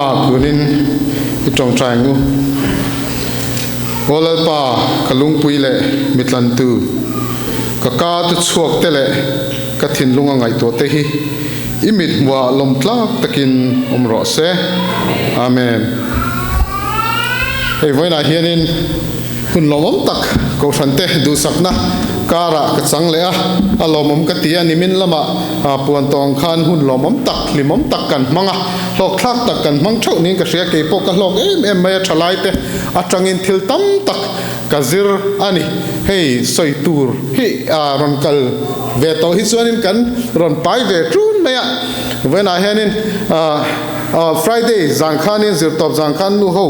Tunin i tawngtai ang u. Aw Lalpa, ka lungpui leh mitlantu, ka ka tu chhuak te leh ka thinlung a ngaihtuah te hi i mit hmuhah lawmtlak takin awm rawh se. Amen. Hei vawiinah hianin hun lawmawm tak Kohhran te duhsakna karah ka chang leh a, a lawmawm ka ti a, nimin lamah puan tawh ang khan hun lawmawm tak, hlimawm tak kan hmang a, hlawkthlak tak kan hmang theuh niin ka hria, kei pawh ka hlawk em em mai a, thalai te atangin thil tam tak ka zir a ni, hei sawi tur hi rawn kal ve tawh hi chuanin kan rawn pai ve tun mai a, vawiinah hianin Friday zan khanin zirtawp zan khan nu ho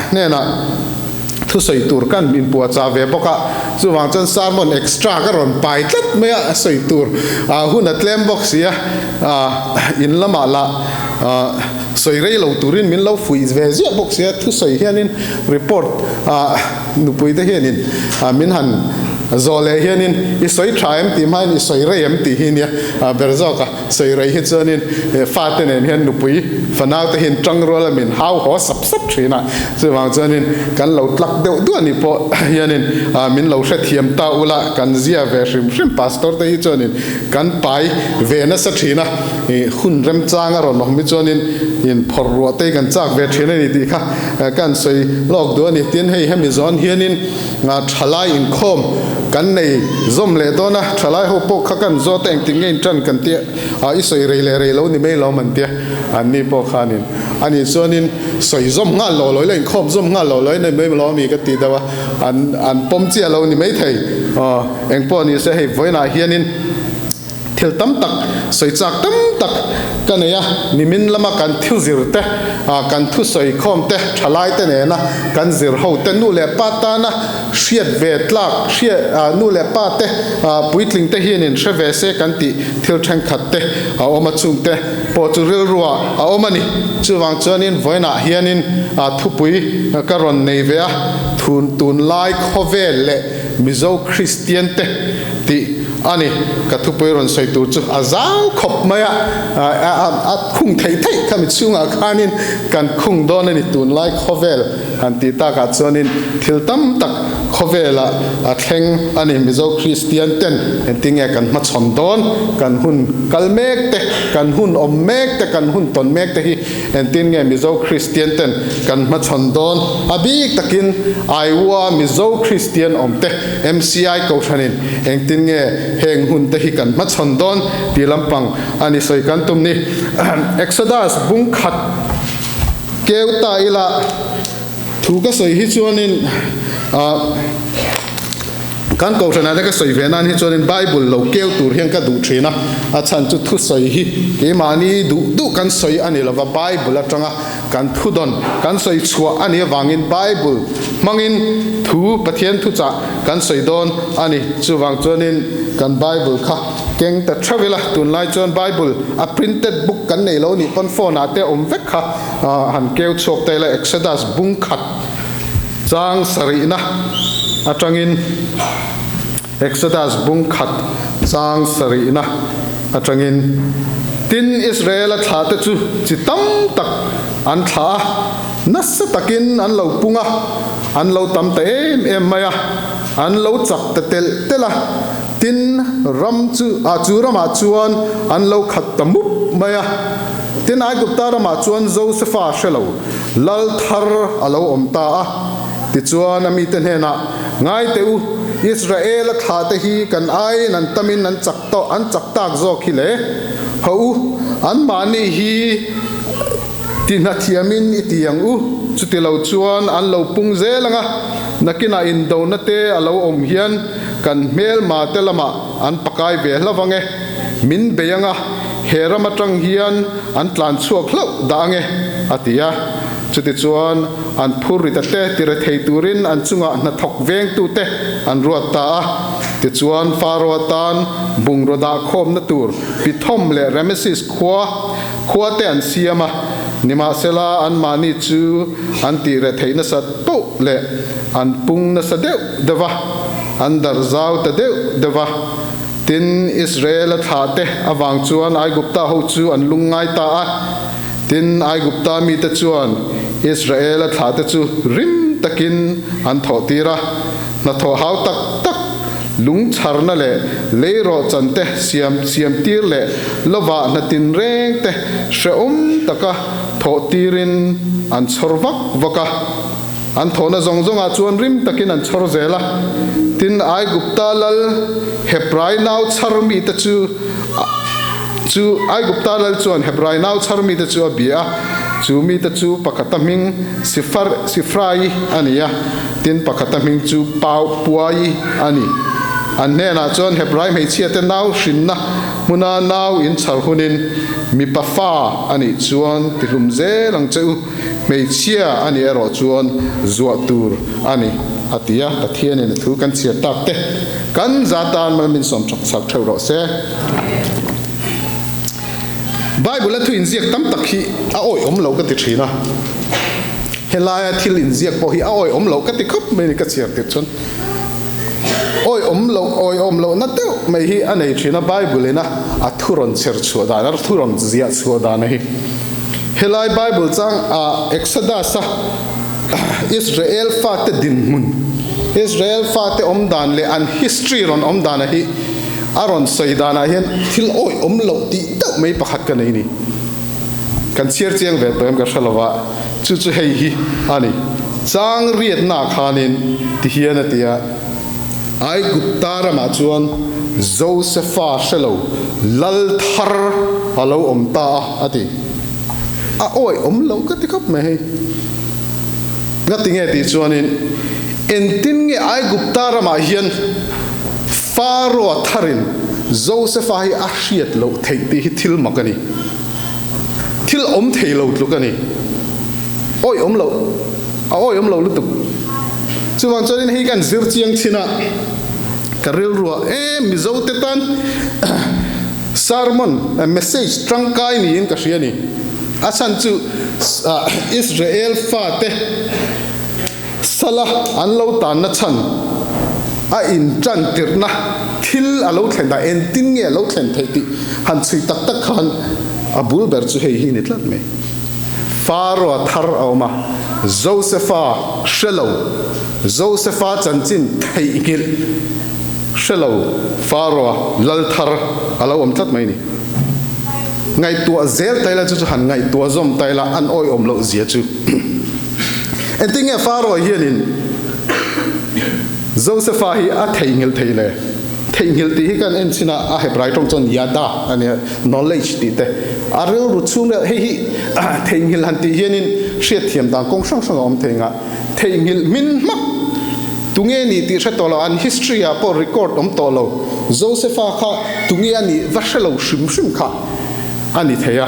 hnenah thusawi tur kan inpuahchah ve bawk a, chuvang chuan sermon extra ka rawn pai tlat mai a, sawi tur hun a tlem bawk si a, in lamah lah sawi rei lo turin min lo fuih ve ziah bawk si a, thusawi hianin report nupui te hianin min han zawh leh hianin i sawi tha em tih hmain i sawi rei em tih hi nia ber zawk a. Sawi rei hi chuanin fate nen hian nupui fanau te hian tang rual a min hau haw sap sap thin a, chuvang chuanin kan lo tlak deuh duah ni pawh hianin min lo hrethiam ta ula kan zia ve hrim hrim pastor te hi chuanin kan pai ve nasa thin a, hun remchang a rawn awm hi chuanin in phawrh ruah te hi kan chak ve thin a ni tih kha kan sawi lawk duh a ni. Tin hei hemi zawn hianin Thalai inkhawm kan nei zawm leh dawn a, thalai ho pawh kha kan zawt a engtin nge in tan kan tia a, i sawi rei leh rei lo ni mai lo an tia, an ni pawh khanin ani chuanin sawi zawm nghal lo lo ila inkhawm zawm nghal lo lo i nei mai lo ami ka ti deuh a, an an pawm chiah lo ni mai thei aw engpawh ni se hei vawiinah hianin. Thil tam tak, sawi chak tam tak ka nei a, nimin lama kan thil zir te, kan thusawi khawm te, thalai te nena kan zir ho te, nu leh pa tana hriat ve tlak, hriat nu leh pa te puitling te hianin hre ve se kan tih thil thenkhat te a awm a, chung te pawh chu rilruah a awm a ni. Chuvang chuanin vawiinah hianin thupui ka rawn nei ve a, thun tunlai khawvel leh Mizo Kristian te tih a ni. Ka thupui rawn sawi tur chu a zau khawp mai a, a khung theih theih khami chhungah khanin kan khung dawn a ni. Tunlai khawvel han tih takah chuanin thil tam tak khawvelah a thleng a ni. Mizo Kristian ten engtin nge kan hmachhawn dawn, kan hun kal mek te, kan hun awm mek te, kan hun tawn mek te hi Engtin nge Mizo Kristian ten kan hmachhawn dawn? A bik takin Iowa Mizo Kristian awm te MCI Kohhranin engtin nge heng hun te hi kan hmachhawn dawn tih lampang a ni sawi kan tum ni. Exodus bung khat keu ta ila thu ka sawi hi chuanin Kan Kohhranah te ka sawi ve nan hi chuanin Bible lo keu tur hian ka duh thin a, a chhan chu thusawi hi keimahni duh duh kan sawi a ni lova, Bible atanga kan thu dawn kan sawi chhuah a nih avangin Bible hmangin thu Pathian thuchah kan sawi dawn a ni. Chuvang chuanin kan Bible kha keng ta theuh ila, tunlai chuan Bible a printed book kan nei lo nih pawn phone ah te awm vek kha han keu chhuak ta ila Exodus bung khat Chang sarihna atangin Exodus bung khat chang sarihna atangin, Tin, Israela thlahte chu chi tam tak an thlah a, nasa takin an lo pung a, an lo tam ta em em mai a, an lo chak ta telh telh a, tin, ram chu, ah, chu ramah chuan an lo khat ta mup mai a. Tin, Aigupta ramah chuan Josefa hre lo. Lal thar a lo awm ta a, tichuan a mite hnenah, Ngai teh u, Israela thlahte hi kan aiin an tamin an chak tawh, an chak tak zawk hi le. Haw u, anmahni hi ti hnathiamin i ti ang u, chuti lo chuan an lo pung zel ang a, nakinah indona te a lo awm hian kan hmelma te lamah an pakai ve hlauh ang e, min bei ang a, He ram atang hian an tlan chhuak hlauh dah ange, a ti a. Chutichuan, an phur ri ta te ti rethei turin an chungah hnathawk vengtute an ruat ta a. Tichuan, Faro atan bungraw dah khawmna tur Pithom leh Rameses khua khua te an siam a. Nimahsela, anmahni chu an tih retheih nasa poh leh an pung nasa deuh deuh va, an darh zau ta deuh deuh va. Tin, Israel-a thlahte avang chuan Aigupta ho chu an lung ngai ta a. Tin, Aigupta mite chuan Israela thlahte chu rim takin an thawhtir a, hnathawh hau tak tak, lung chharna leh leirawh chante siam siamtir leh lovah hna tinreng te hrehawm taka thawhtirin an chhawr vak vak a. An thawhna zawng zawngah chuan rim takin an chhawr zel a. Tin, Aigupta lal Hebrai nau chhar mite chu chu Aigupta lal chuan Hebrai nau chhar mite chu a bia a, chu mite chu pakhata hming Sifar Sifrai a ni a, tin pakhata hming chu Pau Puai a ni. An hnenah chuan Hebrai hmeichhiate nau hrinna hmuna nau in chhar hunin mipa fa a nih chuan tihlum zel ang che u. Hmeichhia a nih erawh chuan zuah tur a ni, a ti a. Pathianin a thu kan chhiar tak te kan za tan mal min sawm chak chak theuh rawh se. Bible a thu inziak tam tak hi a awih awm lo ka ti thin a, helaia thil inziak pawh hi a awih awm lo ka ti khawp mai ni ka chhiar tirh chuan. Awih awm loh, awih awm lohna deuh mai hi a nei thin a, Bible ina a thu rawn chher chhuah dan, a thu rawn ziah chhuah dan hi. Helai Bible chang ah Exodus a Israel fate dinhmun, Israel fate awm dan leh an history rawn awm dan hi a rawn sawi dan ah hian thil awih awm loh tih deuh mai pakhat ka nei ni. Kan chhiar chiang ve tawh em ka hre lo a, chu chu hei hi a ni. Chang riatna ah khanin ti hian a ti a, Aigupta ramah chuan Josefa hre lo lal thar a lo awm ta a, a ti. A awih awm loh ka ti khawp mai hei. Ngati nge tih chuanin engtin nge Aigupta ramah hian Pharaoh tharin Josefa hi a hriat loh theih tih hi thil mak a ni. Thil awm thei lo tluk a ni. Awih awm loh, a awih awm lo lutuk. Chuvang chuanin hei kan zir chiang chin a, ka rilruah e Mizote tan sermon, message tangkai niin ka hria a ni. A chhan chu Israel fate sala an lo tanna chhan a intan tirhna thil a lo thlen dah engtin nge a lo thlen theih tih han chhui tak tak khan a bul ber chu hei hi ni tlat mai. Pharaoh thar a awm a, Josefa hre lo, Josefa chanchin theihnghilh hre lo Pharaoh lal thar a lo awm tlat mai ni. Ngaihtuah zel ta ila chu chu han ngaihtuah zawm ta ila an awihawm loh zia chu. Engtin nge Pharaoh hianin Josefa hi a theihnghilh thei le? Theihnghilh tih hi kan en chin a, a Hebrai tawng chuan yada a nia, knowledge tih te. A rilru chhung leh hei hi theihnghilh han tih hianin hriatthiam dan kawng hrang hrang a awm thei nga. Theihnghilh hmin hmak tunge ni tih hre tawh lo, an history ah pawh record awm tawh lo. Josefa kha tunge a nih va hre lo hrim hrim kha a ni thei a,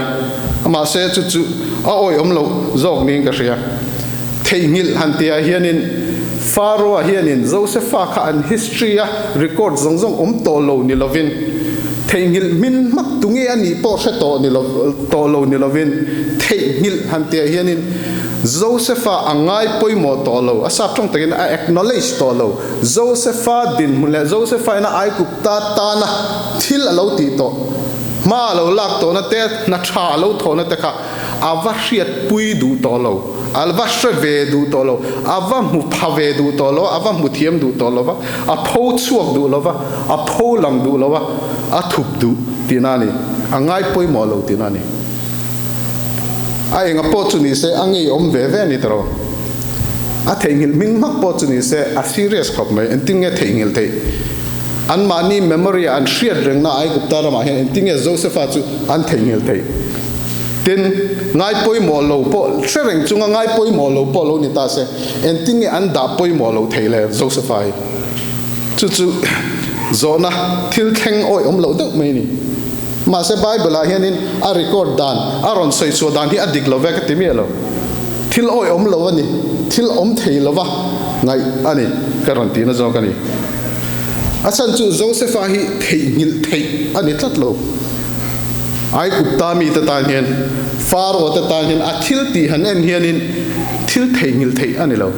mahse chu chu a awihawm loh zawk niin ka hria. Theihnghilh han tih ah hianin Pharaoh-a hianin Josefa kha an history a record zawng zawng awm tawh lo ni lovin, theihnghilh hmin hmak tunge a nih pawh hre tawh ni lo tawh lo ni lovin, theihnghilh han tih ah hianin Josefa a ngai pawimawh tawh lo, a sap tawng takin a acknowledge tawh lo, Josefa dinhmun leh Josefa ina Aigupta tana thil a lo tih tawh, hma a lo lak tawhna te, hna tha a lo thawhna te kha a va hriatpui duh tawh lo, a va hre ve duh tawh lo, a va hmu pha ve duh tawh lo, a va hmu thiam duh tawh lo va, a pho chhuak duh lo va, a pho lang duh lo va, a thup duh tihna a ni, a ngai pawimawh lo tihna a ni. A enga pawh chu ni se a ngeiawm ve ve a ni ta ro. A theihnghilh hming hmak pawh chu ni se a serious khawp mai, engtin nge theihnghilh theih? Anmahni memory ah an hriat rengna Aigupta ramah hian engtin nge Josefa chu an theihnghilh theih? Tin, ngai pawimawh lo pawh hre reng chunga ngai pawimawh lo pawh lo ni ta se, engtin nge an dah pawimawh lo theih le Josefa hi? Chu chu zawhna thil thleng awih awm loh deuh mai a ni. Mahse Bible ah hianin a record dan, a rawn sawi chhuah dan hi a dik lo ve ka ti miah lo. Thil awih awm lo a ni, thil awm thei lova ngaih a ni ka rawn tihna zawk a ni. A chhan chu Josefa hi theihnghilh theih a ni tlat lo. Aigupta mite tan hian, Pharaoh te tan hian a thil tih han en hianin thil theihnghilh theih a ni lo.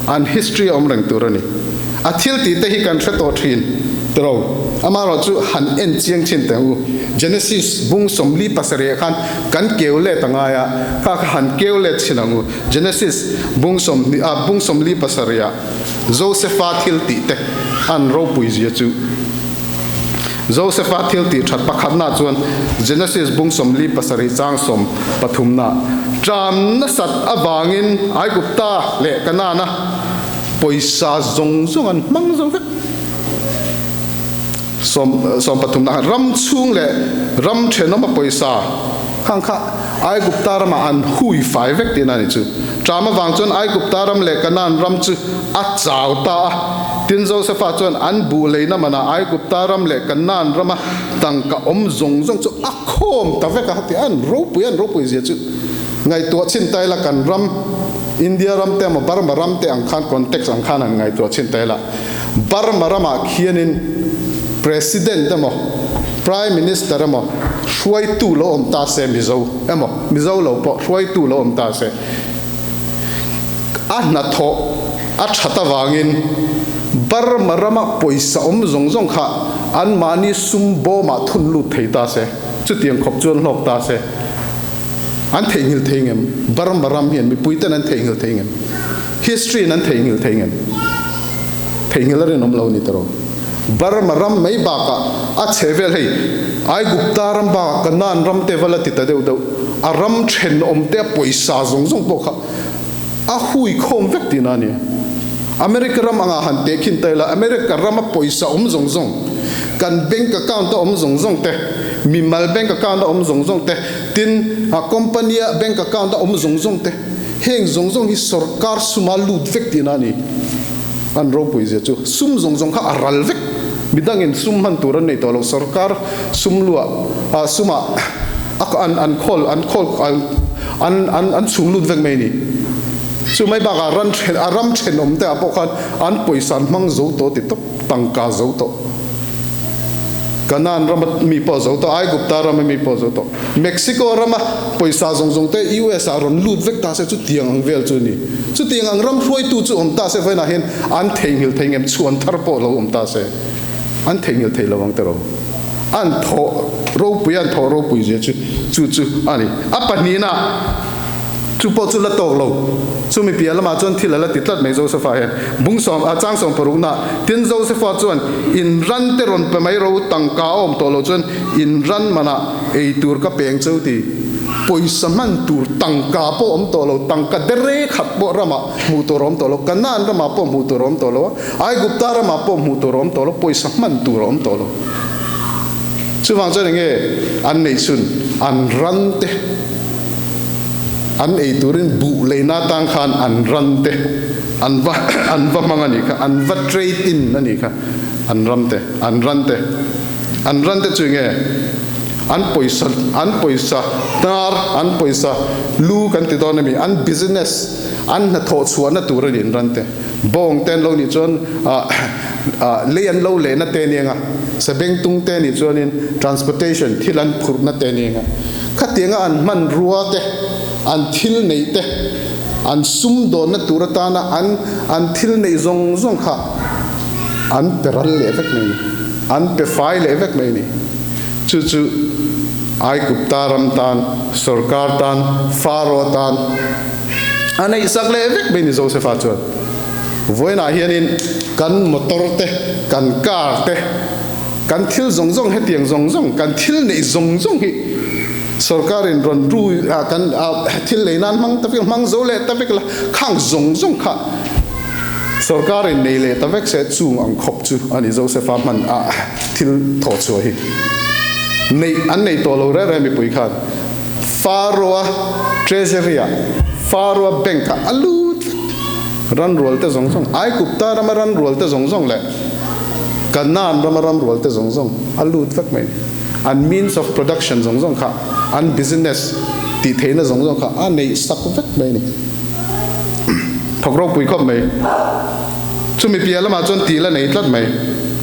An history a awm reng tur a ni. A thil tih te hi kan hre tawh thin. Tiro, amaherawhchu han en chiang chin teh u. Genesis bung 47 ah khan kan keu let a ngai a, kha kha han keu let chin ang u. Genesis bung 20 ah bung 47 ah Josepha thil tih te an ropui zia chu. Josepha thil tih that pakhatna chuan Genesis bung 47 chang 13 na ṭam nasat avangin Aigupta leh Kanaan-a pawisa zawng zawng an hmang zo vek. 13 na ram chhung leh ram thenawma pawisa khang kha Aigupta ramah an hui fai vek tihna a ni chu. Ṭam avang chuan Aigupta ram leh Kanaan ram chu a chau ta a. Tin, Josefa chuan an buh leina manah Aigupta ram leh Kanaan rama tangka awm zawng zawng chu a khawm ta vek a, ti an ropui an ropui zia chu ngaihtuah chhin ta ila kan ram India ram te emaw Burma ram te ang khan context ang khan han ngaihtuah chhin ta ila Burma ramah khianin President emaw Prime Minister emaw hruaitu lo awm ta se Mizo emaw Mizo lo pawh hruaitu lo awm ta se a hnathawh a that avangin Burma rama pawisa awm zawng zawng kha anmahni sum bawmah thun lut thei ta se chutiang khawp chuan hlawk ta se. An theihnghilh thei ngem? Burma ram hian mipui ten an theihnghilh thei ngem? History in an theihnghilh thei ngem? Theihnghilh a rinawm lo a ni ta rawh. Burma ram mai bakah a chhe vel hei Aigupta ram bakah Kanaan ram te va la ti ta deuh deuh a ram thenawm te a pawisa zawng zawng pawh kha a hui khawm vek tihna a ni. America ram anga han tehkhin ta ila America rama pawisa awm zawng zawng, kan bank account a awm zawng zawng te, mimal bank account a awm zawng zawng te, tin a company a bank account a awm zawng zawng te, heng zawng zawng hi sorkar suma lut vek tihna a ni. An ropui zia chu sum zawng zawng kha a ral vek. Midangin sum hman tur an nei tawh lo, sorkar sum luah ah sumah an an khawl an khawl an an an chhung lut vek mai a ni. Chu mai bakah ran then a ram thenawm te ah pawh khan an pawisa an hmang zo tawh ti tawp, tangka zo tawh. Kanaan rama mi pawh zo tawh, Aigupta rama mi pawh zo tawh. Mexico rama pawisa zawng zawng te US ah rawn lut vek ta se chutiang ang vel chu a ni. Chutiang ang ram hruaitu chu awm ta se vawiinah hian an theihnghilh thei ngem chhuan thar pawh lo awm ta se an theihnghilh thei lo ang tiraw. An thawh ropui an thawh ropui zia chu chu chu a ni. A pahnihna. Chu pawh chu la tawk lo. Chumi piah lamah chuan thil a la ti tlat mai Josefa hian. Bung sawm a chang sawm parukna tin Josefa chuan in ran te rawn pe mai ro tangka a awm tawh lo chuan in ran manah ei tur ka peng cheu ti. Pawisa hman tur tangka pawh awm tawh lo, tangka dere khat pawh ramah hmuh tur a awm tawh lo, Kanaan ramah pawh hmuh tur a awm tawh lo a, Aigupta ramah pawh hmuh tur a awm tawh lo, pawisa hman tur a awm tawh lo. Chuvang chuan enge an neih chhun an ran te. An ei turin buh leina atang khan an ran te an va an va hmang a nih kha, an va trade in a nih kha, an ram te, an ran te, an ran te chu enge an pawisa an pawisa hnar an pawisa lu kan ti dawn a mi, an business an hnathawh chhuahna tur a ni an ran te, bawng te an lo nih chuan ah ah lei an lo lehna te a ni ang a, sabengtung te a nih chuanin transportation thil an phurhna te a ni ang a. Khatianga an hmanrua te, an thil neih te, an sumdawnna tur atana an an thil neih zawng zawng kha an pe ral leh vek mai a ni, an pe fai leh vek mai a ni. Chu chu Aigupta ram tan, sorkar tan, Pharaoh tan a neihsak leh vek mai a ni Josefa chuan. Vawiinah hianin kan motor te, kan car te, Kan thil zawng zawng hetiang zawng zawng, kan thil neih zawng zawng hi sorkarin rawn ru a, kan thil lei nan hmang ta vek, hmang zo leh ta vek la, khang zawng zawng kha sorkarin nei leh ta vek se chung ang khawp chu a ni Josefa hman a thil thawh chhuah hi. Neih an nei tawh lo reng reng mipui khan Pharaoh-a treasury-ah, Pharaoh-a bank-ah a lut vek. Ranrual te zawng zawng, Aigupta rama ranrual te zawng zawng leh Kanaan rama ramrual te zawng zawng a lut vek mai. An means of production zawng zawng kha, an business tih theihna zawng zawng kha a neih sak vek mai a ni. Thawk ropui khawp mai. Chumi piah lamah chuan tih la nei tlat mai.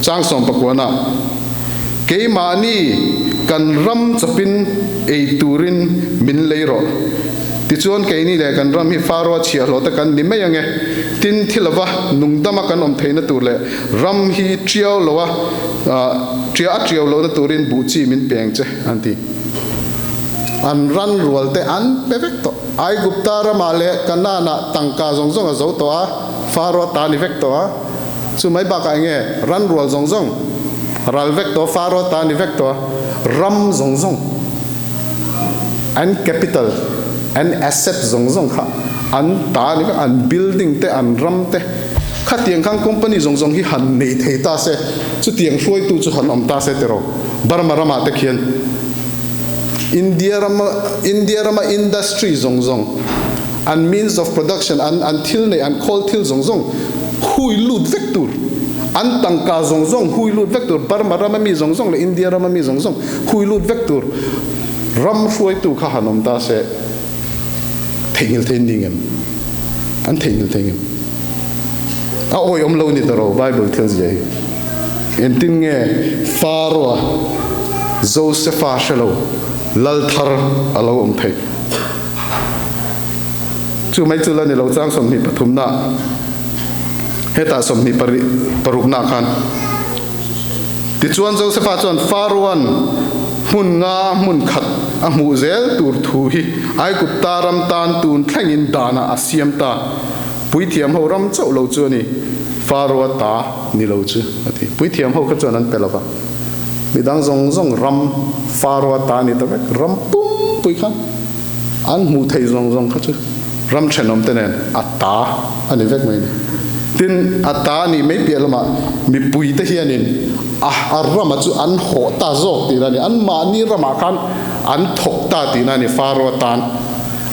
Chang 19 Keimahni kan ram chawpin ei turin min lei rawh. Tichuan, keini leh kan ram hi Faro-a chhiahhlawh te kan ni mai ange. Tin, thi lova nungdama kan awm theihna tur leh ram hi tiau loa tia a tiau lohna turin buh chi min peng che, an ti. An ran rual te an pe vek tawh. Aigupta ramah leh Kanaanah tangka zawng zawng a zo tawh a, Faro-a ta ni vek tawh a. Chu mai bakah enge ran rual zawng zawng ral vek tawh, Faro-a ta ni vek tawh a, ram zawng zawng. An capital, an asset zawng zawng kha an ta ni vek, an building te, an ram te, khatiang khan company zawng zawng hi han nei thei ta se, chutiang hruaitu chu han awm ta se tiraw, Burma ramah te khian India rama India rama industry zawng zawng, an means of production, an an thil neih, an khawl thil zawng zawng hui lut vek tur, an tangka zawng zawng hui lut vek tur, Burma rama mi zawng zawng leh India rama mi zawng zawng Hui lut vek tur ram hruaitu kha han awm ta se theihnghilh thei ni ngem? An theihnghilh thei ngem? A awihawm lo ni ta ro Bible thil zia hi. Engtin nge Pharaoh-a Josepha hre lo lal thar a lo awm theih? Chu mai chu la ni lo chang 23 na hetah 26 na khan Tichuan Josefa chuan Faroan hmun nga hmun khat a hmuh zel tur thu hi Aigupta ram tan tun thlengin danah a siam ta. Puithiam ho ram chauh lo chu a ni, Faroa ta ni lo chu, a ti. Puithiam ho kha chuan an pe lo va, midang zawng zawng ram Faroa ta ni ta vek, ram pumpui kha an hmuh theih zawng zawng kha chu ram thenawm te nen a ta a ni vek mai a ni. Tin, a ta a nih mai piah lamah mipui te hianin a a rama chu an hawh ta zawk tihna a ni. Anmahni ramah khan an thawk ta tihna a ni, Faro atan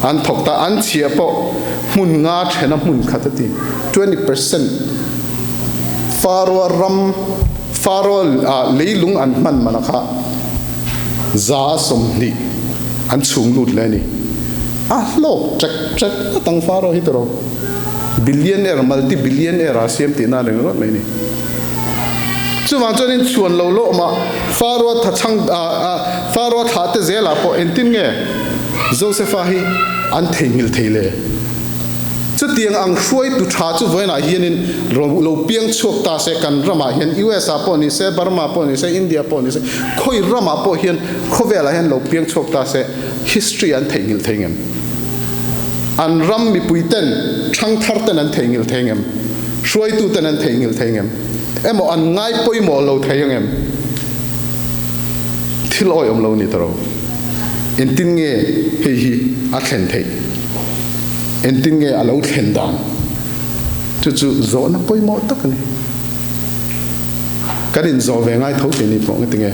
an thawk ta. An chhiah pawh hmun nga thena hmun khat a ti, 20%. Faro ram, Faro leilung an hman mana kha 20% an chhung lut leh a ni. A hlawk ṭek ṭek ngawt ang Faro hi tiraw? Billionaire, multi billionaire a siam tihna reng rawt mai ni. Chuvang chuanin chhuan lo lawmah Faro tha chhang Faro thlah te zelah pawh engtin nge Josepha hi an theihnghilh thei le? Chutiang ang hruaitu tha chu vawiinah hianin lo piang chhuak ta se kan ramah hian US ah pawh ni se, Burma pawh ni se, India pawh ni se, khawi ramah pawh hian khawvelah hian lo piang chhuak ta se history an theihnghilh thei ngem? An ram mipui ten, thangthar ten an theihnghilh thei ngem? Hruaitu ten an theihnghilh thei ngem? Emaw an ngai pawimawh lo thei angem? Thil awihawm lo ni ta ro. Engtin nge hei hi a thlen theih? Engtin nge a lo thlen dan? Chu chu zawhna pawimawh tak a ni. Kan inzawh ve ngai tho tih ni pawh ngati nge?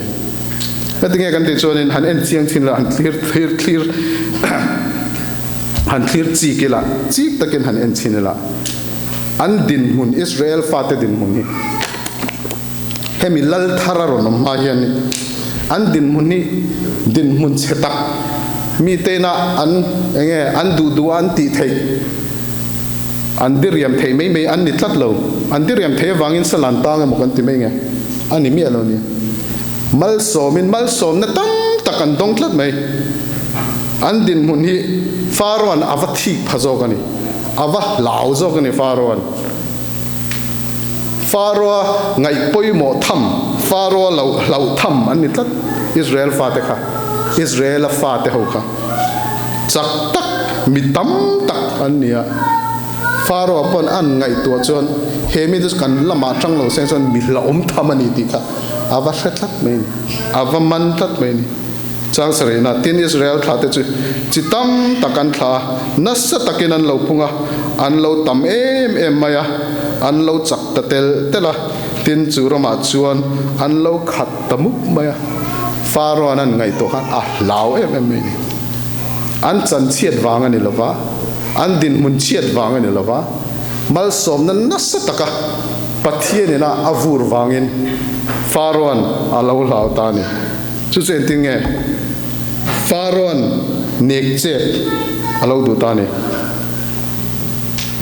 Heti nge kan tih chuanin han en chiang thin la, han thlir thlir thlir han thlir chik ila, chik takin han en chhin ila, an dinhmun, Israel fate dinhmun hi hemi lal thar a rawn awm hma hian an dinhmun hi dinhmun chhe tak, miteina an enge an duh duh a an tih theih, an diriam theih mai mai an ni tlat lo, an diriam theih avangin salan tang emaw kan ti mai nge, a ni miah lo nia. Malsawmin malsawmna tam tak an dawng tlat mai. An dinhmun hi Pharaoh-a'n a va thik pha zawk a ni. A va hlau zawk a ni Pharaoh-a'n. Pharaoh-a ngaih pawimawh tham, Pharaoh-a lo hlauh tham an ni tlat Israel fate kha, Israel-a fate ho kha. Chak tak, mi tam tak an ni a. Pharaoh-a pawn an ngaihtuah chuan he mite chu kan lamah tang lo seng chuan mi hlauhawm tham a ni tih kha a va hre tlat mai a ni, a va man tlat mai a ni. Chang sarihna, Tin, Israel thlate chu chi tam tak an thla a, nasa takin an lo phung a, an lo tam em em mai a, an lo chak ta tel tel a, tin, chu ramah chuan an lo khat ta mup mai a. Pharaoh-a'n an ngaihtuah khan a hlau em em mai a ni. An chanchhiat vang a ni lo va. An dinhmun chhiat vang a ni lo va, malsawmna nasa taka Pathian ina a vur vangin Pharaoh-a'n a lo hlau ta a ni. Chu chu engtin nge Pharaoh-a'n nek chet a lo duh ta a ni?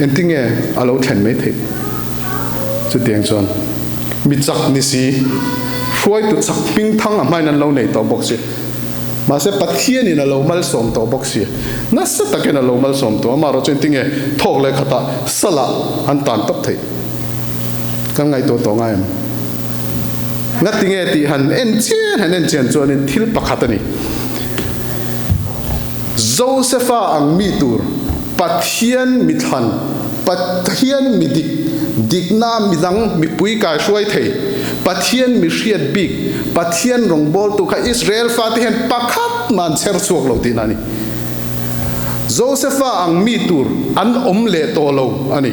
Engtin nge a lo thlen mai theih? Chutiang chuan mi chak ni si, hruaitu chak hmingthang a hmain an lo nei tawh bawk si. Mahse Pathianin a lo malsawm tawh bawk si. Nasa takin a lo malsawm tawh. Amaherawhchu engtinge thawk leh khatah salah an tan tawp theih? Kan ngaihtuah tawh ngai em? Ngatinge tih han en chian han en chian chuanin thil pakhat a ni. Josefa ang mi tur Pathian mi thlan, Pathian mi dik, dikna midang mipui kaihruai thei, Pathian mi hriat bik, Pathian rawngbawltu kha Israel fate hian pakhat mah an chher chhuak lo tihna a ni. Josefa ang mi tur an awm leh tawh lo a ni.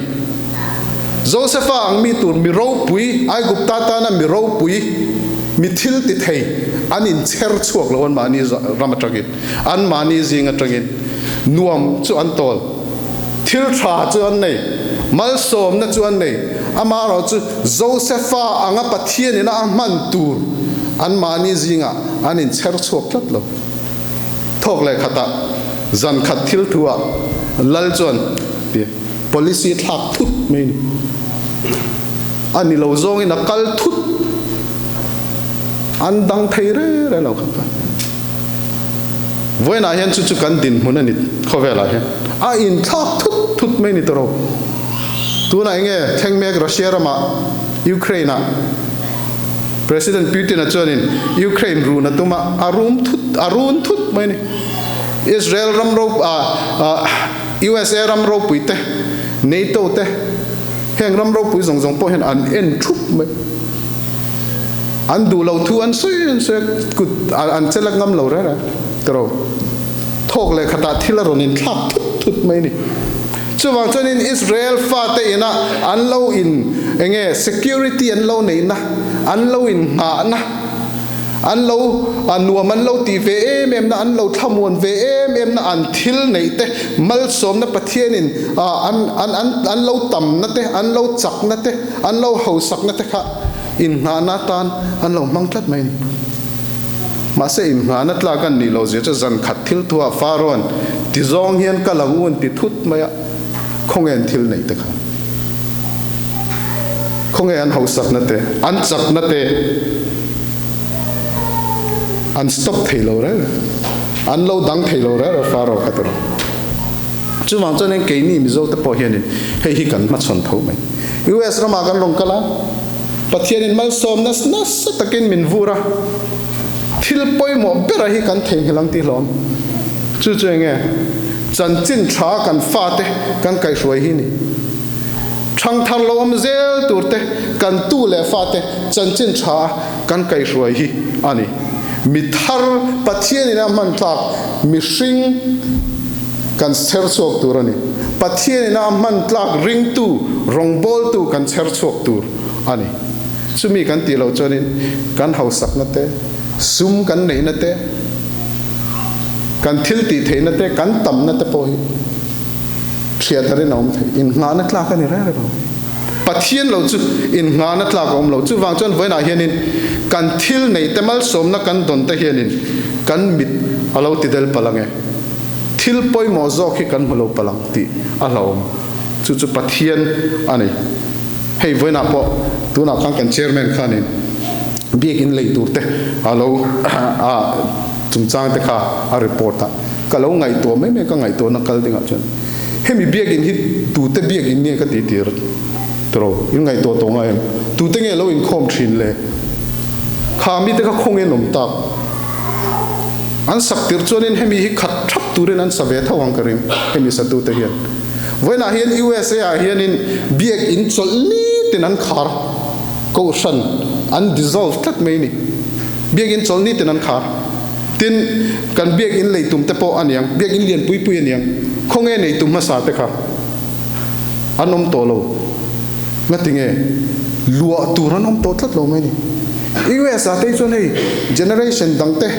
Josefa ang mi tur mi ropui, Aigupta tana mi ropui, mi thil ti thei an inchher chhuak lo anmahni ram atangin, anmahni zing atangin nuam chu an tawl, thil tha chu an nei, malsawmna chu an nei. Amaherawh chu Josefa anga Pathian ina a hman tur anmahni zingah an inchher chhuak tlat lo. Thawk leh khatah zan khat thil thuah lal chuan ti. Policy thlak thut mai ni. A ni lo zawngin a kal thut. An dang thei re re lo kha kha. Vawiinah hian chu chu kan dinhmun a ni khawvelah hian. A inthlak thut thut mai ni tawrh. Tunah enge thleng mek Russia ramah Ukraine-ah President Putin-a chuanin Ukraine run a tum a, a rum thut a run thut mai ni. Israel ram ro ah USA ram ropui te, NATO te, heng ram ropui zawng zawng pawh hian an en thup mai. An duh lo thu an sawi an sawi a, kut an che lak ngam lo reng reng tiraw. Thawk leh khatah thil a rawn inthlak thut thut mai a ni. Chuvang chuanin Israel fate ina an lo in enge security an lo neihna, an lo innghahna, An lo nuam an lo tih ve em em na, an lo thlamuan ve em em na, an thil neih te, malsawmna Pathianin an an an an lo tamna te, an lo chakna te, an lo hausakna te kha inngahna atan an lo hmang tlat mai a ni. Mahse inngahna tlak an nih loh zia chu zan khat thil thuah Pharaoh-a'n ti zawng hian ka lang u an ti thut mai a, khawnge an thil neih te kha? Khawnge an hausakna te, an chakna te an stop thei lo reng reng, an lo dang thei lo reng reng Pharaoh kha tawrh. Chuvang chuan in keini Mizo te pawh hianin hei hi kan hmachhawn tho mai. US ramah kan rawn kal a, Pathianin malsawmna nasa takin min vur a, thil pawimawh bera hi kan theihnghilh ang tih hlawm. Chu chu enge? Chanchin tha kan fate kan kaihhruai hi ni. Thangthar lo awm zel tur te kan tu leh fate chanchin tha kan kaihhruai hi a ni. Mi thar Pathianin a hman tlak mihring kan chher chhuak tur a ni. Pathianin a hman tlak ringtu, rawngbawltu kan chher chhuak tur a ni. Chumi kan tih loh chuanin kan hausakna te, sum kan neihna te, Kan thil tih theihna te, kan tamna te pawh hi thiat a rinawm thei. Innghahna tlak a ni reng reng lo. Pathian lo chu innghahna tlak a awm lo. Chuvang chuan vawiinah hianin kan thil neih te malsawmna kan dawn te hianin kan mit a lo ti del palh ang e. Thil pawimawh zawk hi kan hmu lo palh ang tih a hlauhawm. Chu chu Pathian a ni. Hei vawiinah pawh tunah khan kan chairman khanin biakinn lei tur te a lo a chungchang te kha a report a, ka lo ngaihtuah mai mai ka ngaihtuahna kal dingah chuan hemi biakinn hi tute biakinn nge ka tih tir tiraw in ngaihtuah tawh ngai em tute nge lo inkhawm thin le kha mite kha khawnge an awm tak an sak tir chuanin hemi hi khat thap turin an sa ve tho ang ka ring hemi satute hian vawiinah hian USA ah hianin biakinn chawlh nitin an khar Kohhran an dissolve tlat mai ni. Biakinn chawlhni ten an khar. Tin, kan biakinn lei tum te pawh a niang, biakinn lian pui pui a niang, khawnge nei tum hmasa te kha an awm tawh lo. Ngatinge? Luah tur an awm tawh tlat lo mai ni. US ah te hi chuan hei generation dang te,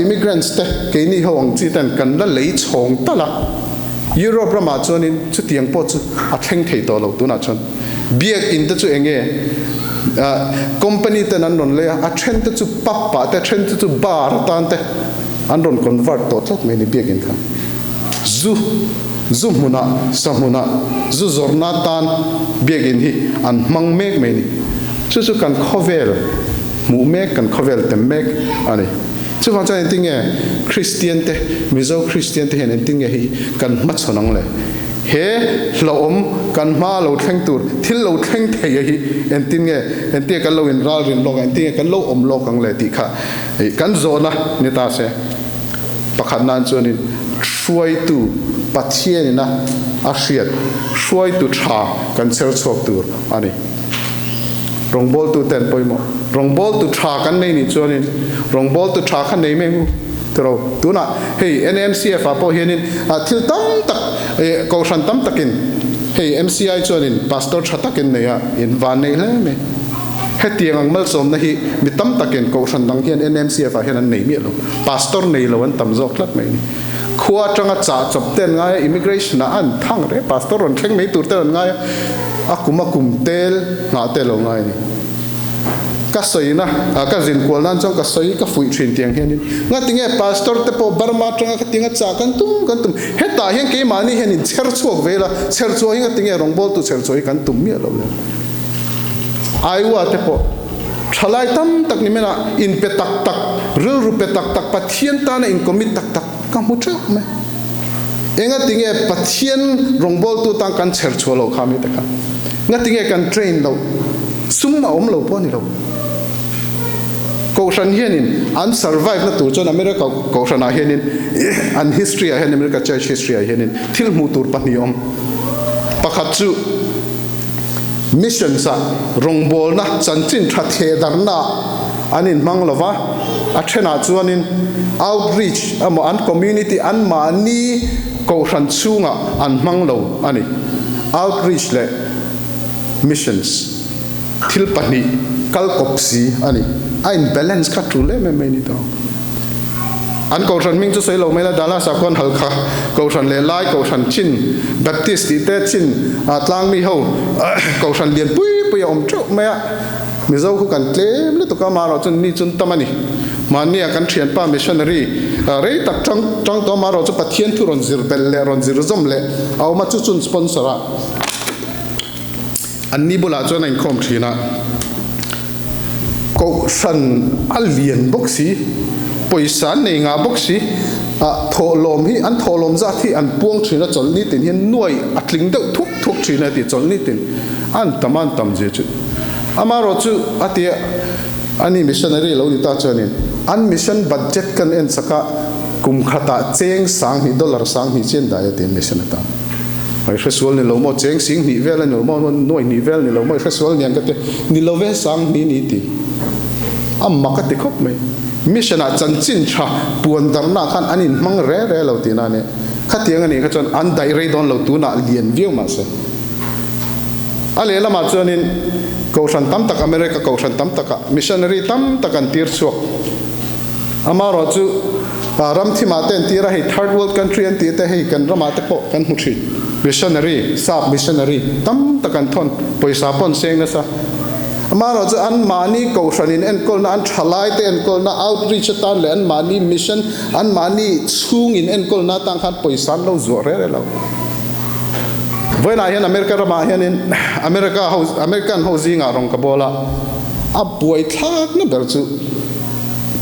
immigrants te, keini ho ang chi ten kan la lei chhawng talh a. Europe ramah chuanin chutiang pawh chu a thleng thei tawh lo tunah chuan. Biakinn te chu eng nge? Company ten an rawn lei a, a then te chu pub ah te, a then te chu bar atan te an rawn convert tawh tlat mai a ni biakinn kha. Zu, zu hmunah, sa hmunah, zu zawrhna atan biakinn hi an hmang mek mai a ni. Chu chu kan khawvel hmuh mek, kan khawvel tem mek a ni. Chuvang chuan engtin nge Kristian te, Mizo Kristian te hian engtin nge hei kan hmachhawn ang le? He hlauhawm kan hma lo thleng tur, thil lo thleng thei a hi engtin nge, engtin nge kan lo inralrin lawk ang, engtin nge kan lo awm lawk ang le tih kha kan zawhna ni ta se. Pakhat nan chuanin hruaitu Pathianina a hriat hruaitu tha kan chher chhuak tur a ni. Rawngbawltute an pawimawh. Rawngbawltu tha kan nei nih chuanin rawngbawltu tha kha nei mai ngu tiro. Tunah hei NMCF ah pawh hianin thil tam tak kohhran tam takin hei MCI chuanin pastor tha takin nei a, in van nei hle mai. Hetiang ang malsawmna hi mi tam takin kohhran dang hian NMCF ah hian an nei miah lo. Pastor nei lo an tam zawk tlat mai a ni. Khua atanga chah chawp te an ngai a, immigration ah an thang reng, pastor rawn thleng mai tur te an ngai a, a kum a kum tel nghah te lo ngai a ni. Ka sawina, ka zin kual nan chuan ka sawi ka fuih thin tiang hianin, ngatinge pastor te pawh Burma atanga khatinga chah kan tum kan tum, hetah hian keimahni hian in chher chhuak vel a, chher chhuah hi ngatinge rawngbawltu chher chhuah hi kan tum miah lo le. Iowa te pawh thalai tam tak ni mena inpe tak tak, rilru pe tak tak, Pathian tana in commit tak tak ka hmu theuh mai. Engatinge Pathian rawngbawltu tan kan chher chhuah loh kha mi te kha? Ngatinge kan train loh? Sum a awm lo pawh a ni lo. Kohhran hianin an survive na tur chuan America kohhranah hianin an history ah hian America church history ah hianin thil hmuh tur pahnih a awm. Pakhat chu Missions-ah rawngbawlna chanchin tha thehdarhna an inhmang lo va, a thenah chuanin outreach emaw an community anmahni kohhran chhungah an hmang lo a ni. Outreach leh missions thil pahnih kal kawp si a ni. A in balance kha tul em em mai ni tawh. An kohhran hming chu sawi lo mai la, Dallas ah khuan Halkha kohhran leh Lai kohhran chin Baptist tih te chin tlangmi ho kohhran lian pui pui a awm teuh mai a, Mizo khu kan tlem lutuk a, amaherawh chu ni chun tam a ni. Mahni ah kan thianpa missionary rei tak tang tang tawh amaherawh chu Pathian thu rawn zir belh leh rawn zir zawm leh a awm a, chu chun sponsor a an ni bulah chuan a inkhawm thin a. Kohhran a lian bawk si, pawisa an nei ngah bawk si, ah thawhlawm hi an thawhlawm zat hi an puang thin a chawlh nitin hian nuai a tling deuh thuk thuk thin a ti chawlh nitin an tam a an tam zia chu. Amaherawh chu a ti a, ani missionary lo ni ta chuanin an mission budget kan en chak a kum khatah cheng 10,000 dollar 10,000 chian dai a ti mission atan. I hre sual ni lo maw? Cheng sing hnih vel a ni lo maw? Nuai hnih vel ni lo maw? I hre sual niang ka ti. Ni lo ve, sang hnih ni ti. A mak a ti khawp mai. Mission ah chanchin tha puan darhna ah khan an inhmang re re lo tihna a ni. Khatiang a nih kha chuan an daih rei dawn lo tunah lian viau mah se. A lehlamah chuanin Kohhran tam tak, America Kohhran tam takah missionary tam tak an tir chhuak. Amaherawh chu ram thimah te an tir a, hei third world country an tih te hei kan ramah te pawh kan hmu thin. Missionary, sap missionary tam tak an thawn, pawisa pawh an seng nasa. Amaherawh chu anmahni kohhran in enkawlna, an thalai te enkawlna, outreach atan leh anmahni mission, anmahni chhung in enkawlna atan khan pawisa an lo zuah rel rel lo. Vawiinah hian America ramah hianin America ho, American ho zingah rawn ka bawl a, a buaithlakna ber chu,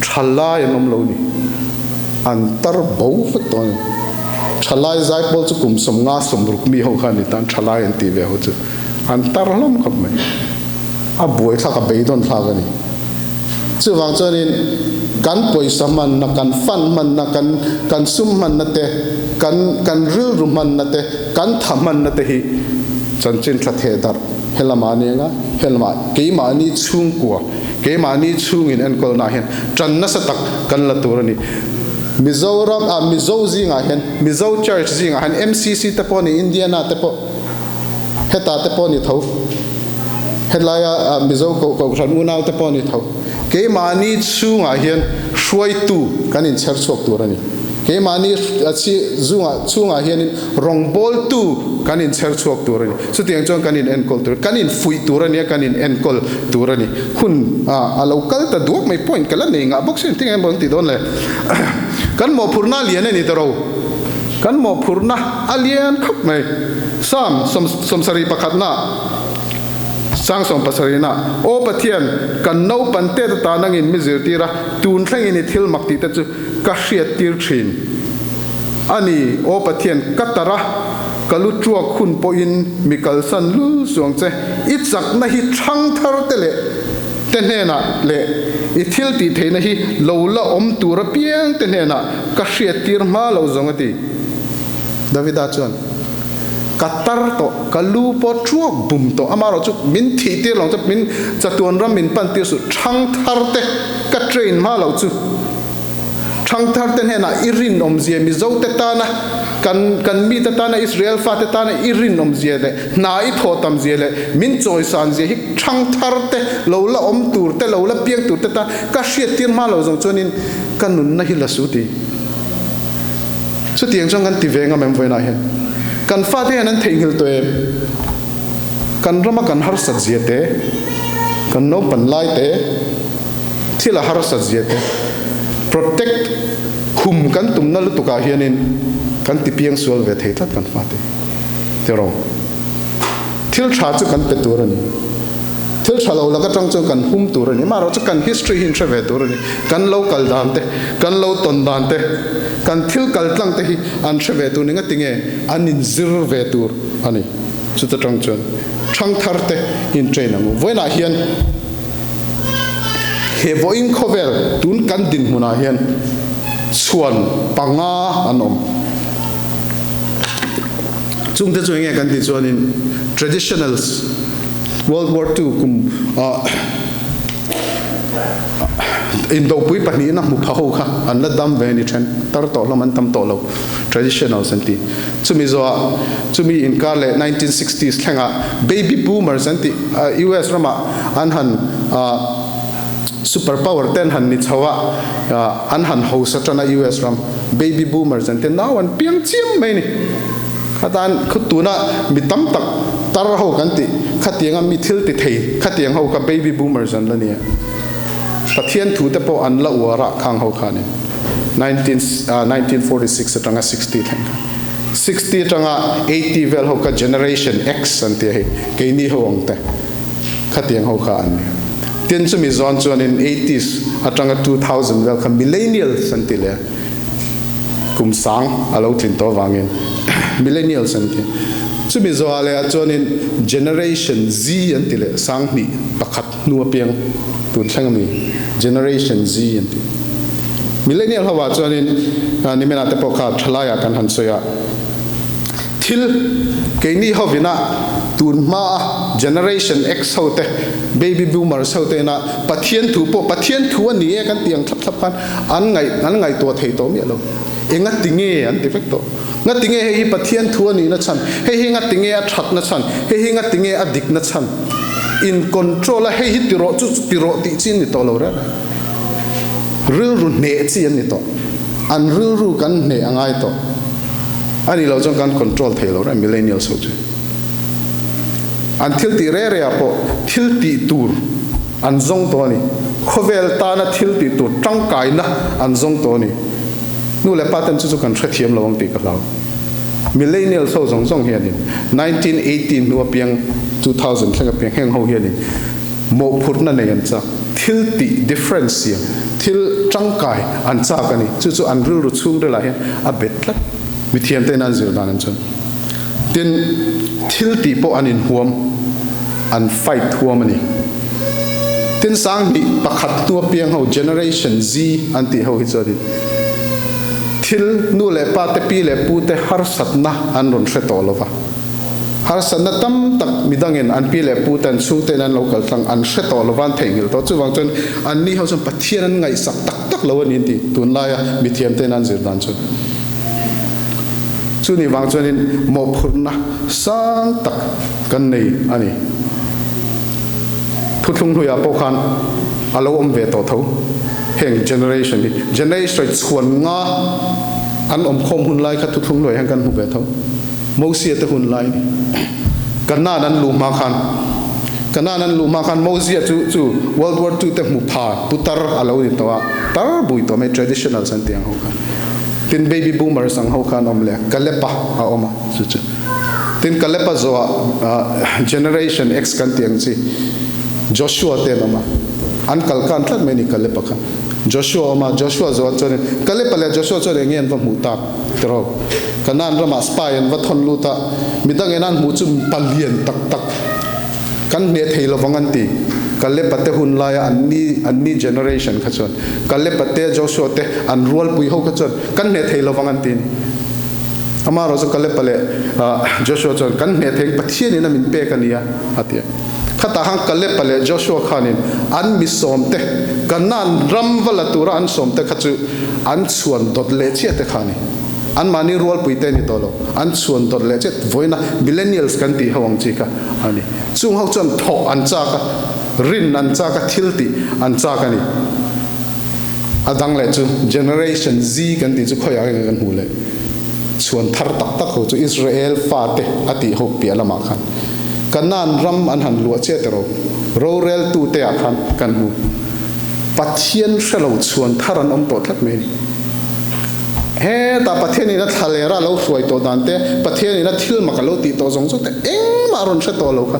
Thalai an awm lo ni. An tar bo vek tawh a ni. Thalai zai pawl chu kum 50 60 mi ho kha a ni tan thalai an tih ve ho chu an tar hlawm khawp mai. A buai thlak a beidawn thlak a ni. Chuvang chuanin kan pawisa hmanna, kan fund hmanna, kan kan sum hmanna te, kan kan rilru hmanna te, kan tha hmanna te hi chanchin tha theh darh helamah a ni ang a, helamah keimahni chhungkua Keimahni chhungin enkawlnaah hian tan nasa tak kan la tur a ni. Mizoram ah Mizo zingah hian Mizo Church zingah hian MCC te pawh a ni, Indiana te pawh hetah te pawh a ni tho. Helaia Mizo Kohhran unau te pawh a ni tho. Keimahni chhungah hian hruaitu kan inchher chhuak tur a ni. Keimahni zungah chhungah hianin rawngbawltu kan inchher chhuak tur a ni. Chutiang chuan kan in enkawl tur, kan in fuih tur a nia, kan in enkawl tur a ni. Hun a lo kal ta duak mai point ka la nei ngah bawk sin, tinge maw an tih dawn le? Kan mawhphurhna a lian a ni ta ro. Kan mawhphurhna a lian khawp mai. Psalm 71 na. Sang sawmpasarihna, Aw Pathian, kan naupan tet ata nangin mi zirtir a, tun thlengin i thil mak tihte chu ka hriattir thin a ni. Aw Pathian, ka tar a, ka lu tuak hun pawhin mi kalsan lul suang che. I chakna hi thangthar te leh te hnenah leh i thil tih theihna hi lo la awm tur apiang te hnenah ka hriattir hma lo zawng a ti. Davida chuan, Ka tar tawh, ka lu pawh thuak bum tawh, amaherawh chu min thih tir lo chu min chatuan ram min pan tir suh, thangthar te ka train hma loh chu thangthar te hnenah i rinawmzia Mizo te tana kan kan mite tana Israel fate tana i rinawmzia leh hna i thawh tam zia leh min chawisan zia hi thangthar te lo la awm tur te lo la piang tur te tan ka hriat tir hma lo zawng chuanin ka nunna hi la su ti. Chutiang chuan kan ti ve ngam em vawiinah hian? Kan fate hian an theihnghilh tawh em? Kan rama kan harsat zia te, kan naupan lai te, thil a harsat zia te, protect khum kan tumna lutukah hianin kan ti piang sual ve thei tlat kan fate. Tiraw? Thil tha chu kan pe tur a ni. Thil tha lo lak atang chuan kan hum tur a ni. Amaherawh chu kan history hi in hre ve tur a ni. Kan lo kal dan te, kan lo tawn dan te, kan thil kal tlang te hi an hre ve tur ni. Ngatinge an inzir ve tur a ni. Chuta tang chuan thangthar te in train ang u. Vawiinah hian he vawiin khawvel tun kan dinhmunah hian chhuan panga an awm. Chungte chu enge kan tih chuanin traditionals World War II kum ah indopui pahnihna hmu pha ho kha an la dam ve a ni then tar tawh hlawm an tam tawh lo traditionals an ti. Chumi zawhah chumi inkar leh 1960s thlengah baby boomers an tih US ramah an han super power te an han ni chho a an han hausa tan a US ram baby boomers an ti nau an piang chiam mai a ni. Khatan khu tuna mi tam tak tar ho kan tih khatianga mi thil ti thei khatiang ho kha baby boomers an la nia. Pathian thu te pawh an la uar a khang ho khanin 1946 atanga 60 thleng kha. 60 atanga 80 vel ho kha generation X an tia hei keini ho ang te khatiang ho kha an nia. Tin chumi zawn chuanin 80s atanga 2000 vel kha millennials an ti leh a. Kum sang a lo tlin tawh avangin millennials an ti. Chumi zawhah leh ah chuanin generation Z an ti leh sang hnih pakhat hnu apiang tun thleng ami generation Z an ti. Millennial ho ah chuanin niminah te pawh kha thalaiah kan han sawi a, thil keini hovina tun hmaa generation X ho te baby boomers ho te ina Pathian thu pawh Pathian thu a ni e kan tih ang thlap thlap khan An ngaih an ngaihtuah thei tawh miah lo. Enga ti nge an ti vek tawh. Nga ti nge hei hi Pathian thu a nihna chhan, hei hi nga ti nge a thatna chhan, hei hi nga ti nge a dikna chhan. In control a hei hi ti rawh chu chu ti rawh tih chi an ni tawh lo reng reng. Rilru hneh chi an ni tawh. An rilru kan hneh a ngai tawh. A nih loh chuan kan control thei lo reng millennials ho chu. An thil tih reh reh ah pawh thil tih tur an zawng tawh a ni. Khawvel tana thil tih tur tangkaina an zawng tawh a ni. Nu leh pa ten chu chu kan hrethiam lo ang tih ka hlau. Millennials ho zawng zawng hianin 1980 hnu apiang 2000 thleng apiang heng ho hianin mawhphurhna nei an chak. Thil tih difference siam, thil tangkai an chak a ni. Chu chu an rilru chhungrilah hian a bet tlat. Mithiam ten an zir dan an chuan. Tin, thil tih pawh an inhuam, an fight huam a ni. Tin, 1000 hnu apiang ho, Generation Z an tih ho hi chuanin thil nu leh pa te, pi leh pu te harsatna an rawn hre tawh lo va. Harsatna tam tak midangin an pi leh pu te, an chhungtein an lo kal tlang an hre tawh lo va, an theihnghilh tawh. Chuvang chuan anni ho chuan Pathian an ngaihsak tak tak lo a ni an ti, tunlaia mithiamtein an zir dan chuan. Chuni vang chuanin mawhphurhna sang tak kan nei a ni. Thuthlung hnuiah pawh khan a lo awm ve tawh tho. Heng generation hi generation chhuan nga an awm khawm hun lai kha thuthlung hnuaiah hian kan hmu ve tho. Mosia te hun lai ni. Kanaan an luh hma khan Kanaan an luh hma khan Mosia chu chu World War II te hmu pha putar a lo ni tawh a, tar bui tawh mai traditionals an tih ang ho khan. Tin baby boomers ang ho kha an awm leh a, Kalepa a awm a chu chu. Tin, Kaleba zawhah Generation X kan tih ang chi Joshua te an awm a, an kal kan tlat mai a ni Kaleba kha. Joshua a awm a, Joshua zawhah chuanin Kaleba leh Joshua chuan eng nge an va hmuh tak tiraw? Kanaan ramah spy an va thawn lut a, midang ena an hmuh chu palian tak tak kan hneh thei lovang an ti. Kaleba te hun laia an ni an ni generation kha chuan Kaleba te Joshua te an rualpui ho kha chuan kan hneh thei lovang an ti a ni. Amaherawh chu Kaleba leh Joshua chuan kan hneh thei Pathianin a min pek a nia a ti a. Khatah khan Kaleba leh Joshua khanin an mi sawmte Kanaan ram va la tura an sawmte kha chu an chhuan dawt leh chiah te kha a ni. Anmahni rualpui te a ni tawh lo, an chhuan dawt leh chiah vawiina millennials kan tih ho ang chi kha a ni. Chung ho chuan thawh an chak a, rin an chak a, thil tih an chak a ni. A dang leh chu Generation Z kan tih chu khawiah nge kan hmuh leh? Chhuan thar tak tak ho chu Israel fate a tih ho piah lamah khan Kanaan ram an han luah chiah tiraw? Roreltute ah khan kan hmu. Pathian hre lo chhuan thar an awm tawh tlat mai a ni. Hetah Pathian in a thla lera a lo hruai tawh dan te, Pathian in a thil mak a lo tih tawh zawng zawng te engmah a rawn hre tawh lo kha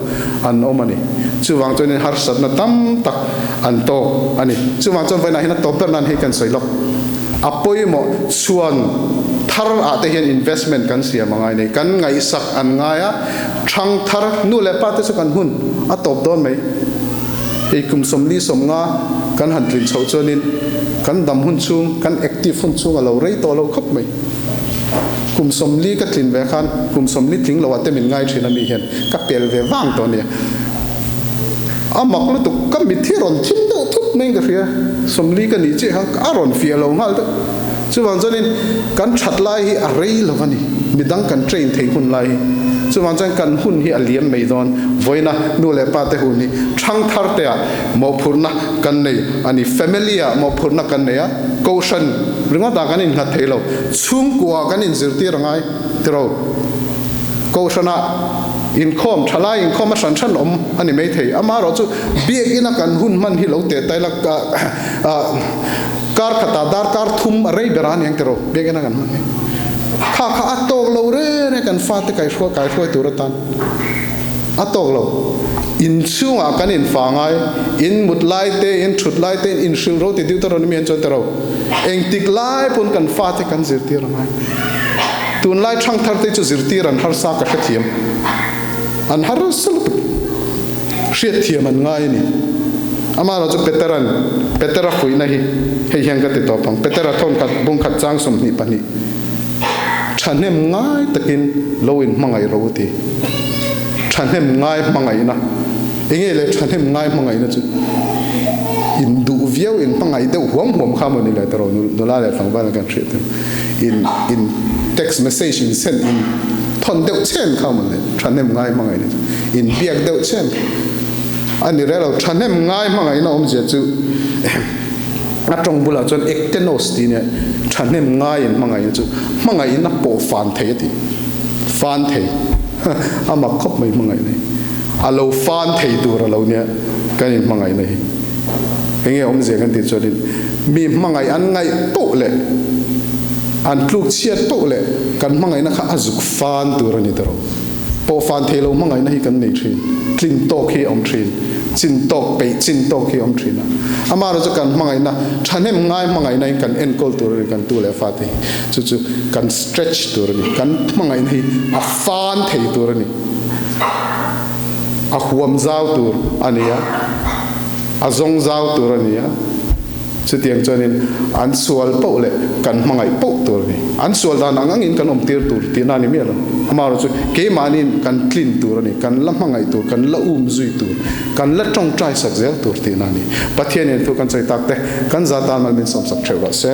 an awm a ni. Chuvang chuanin harsatna tam tak an tawk a ni. Chuvang chuan vawiinah hian a tawp ber nan hei kan sawi lawk. A pawimawh chhuan thar ah te hian investment kan siam a ngai nei. Kan ngaihsak an ngai a, thang thar nu leh pa te chu kan hun a tawp dawn mai. Hei kum 40 50 kan han tlin chhoh chuanin kan dam hun chhung, kan active hun chhung a lo rei tawh lo khawp mai. Kum 40 ka tlin ve khan kum 40 tling loah te min ngai thin a mi hian ka pel ve vang tawh a nia. A mak lutuk, ka mit hi a rawn thim deuh thut maiin ka hria, 40 ka nih chiah kha a rawn fiah lo nghal deuh. Chuvang chuanin kan that lai hi a rei lo a ni, midang kan train thei hun lai hi. Chuvang chuan kan hun hi a liam mai dawn, vawiina nu leh pa te hun hi thang thar te ah mawhphurhna kan nei a ni. Family ah mawhphurhna kan nei a, kohhran ringawt ah kan innghat thei lo, chhungkua ah kan inzirtir a ngai tiro. Kohhran ah inkhawm, thalai inkhawm a hran hran awm a ni maithei, amaherawh chu biakina kan hun hman hi lo teh tai la, Kar khatah darkar thum a rei ber a niang tiraw biakinn a kan hman hi. Kha kha a tawk lo reng reng kan fate kaihruai kaihruai tur atan a tawk lo. In chhungah kan infa ngai, in mut lai te, in thut lai te, in hrilh ro ti Deuteronomy an chuan tiraw. Engtik lai pawn kan fate kan zirtir a ngai. Tunlai thangthar te chu zirtir an harsa ka hrethiam. An harsa lutuk. Hriatthiam an ngai a ni. Amaherawh chu Petera'n Petera fuihna hi hei hian ka ti tawp ang. Petera thawn khat bung khat chang 22 Thahnem ngai takin lo in hmangaih ro ti. Thahnem ngai hmangaihna. Enge le thahnem ngai hmangaihna chu in duh viau in hmangaih deuh huam huam kha maw ni le tiraw nula leh tlangval kan hriat em. In in text message in send in thawn deuh chen kha maw le thahnem ngai hmangaihna chu. In biak deuh chen a ni rel lo. Thahnem ngai hmangaihna awmzia chu a tawng bulah chuan ektenos tih nia thahnem ngai in hmangaihna chu hmangaihna pawh fan thei a ti. Fan thei a mak khawp mai hmangaihna hi. A lo fan thei tur a lo nia kan in hmangaihna hi. Enge awmzia kan tih chuanin mi hmangaih an ngaih poh leh an tluk chhiat poh leh kan hmangaihna kha a zuk fan tur a ni ta rawh. Pawhfan thei lo hmangaihna hi kan nei thin. Tlin tawk hi a awm thin. Chin tawk, peih chin tawk hi a awm thin a. Amaherawh chu kan hmangaihna, thahnem ngai hmangaihna in kan enkawl tur a ni, kan tu leh fate hi. Chu chu kan stretch tur a ni. Kan hmangaihna hi a fan thei tur a ni. A huam zau tur a ni a. A zawng zau tur a ni a. Chutiang chuanin an sual poh leh kan hmangaih poh tur a ni. An sual dan ang angin kan awmtir tur tihna a ni miah lo. Amaherawh chu keimahniin kan tlin tur a ni, kan la hmangaih tur, kan la um zui tur, kan la tawngtai sak zel tur tihna a ni. Pathianin thu kan sawi tak te kan za tan mal min sawmsak theuh rawh se.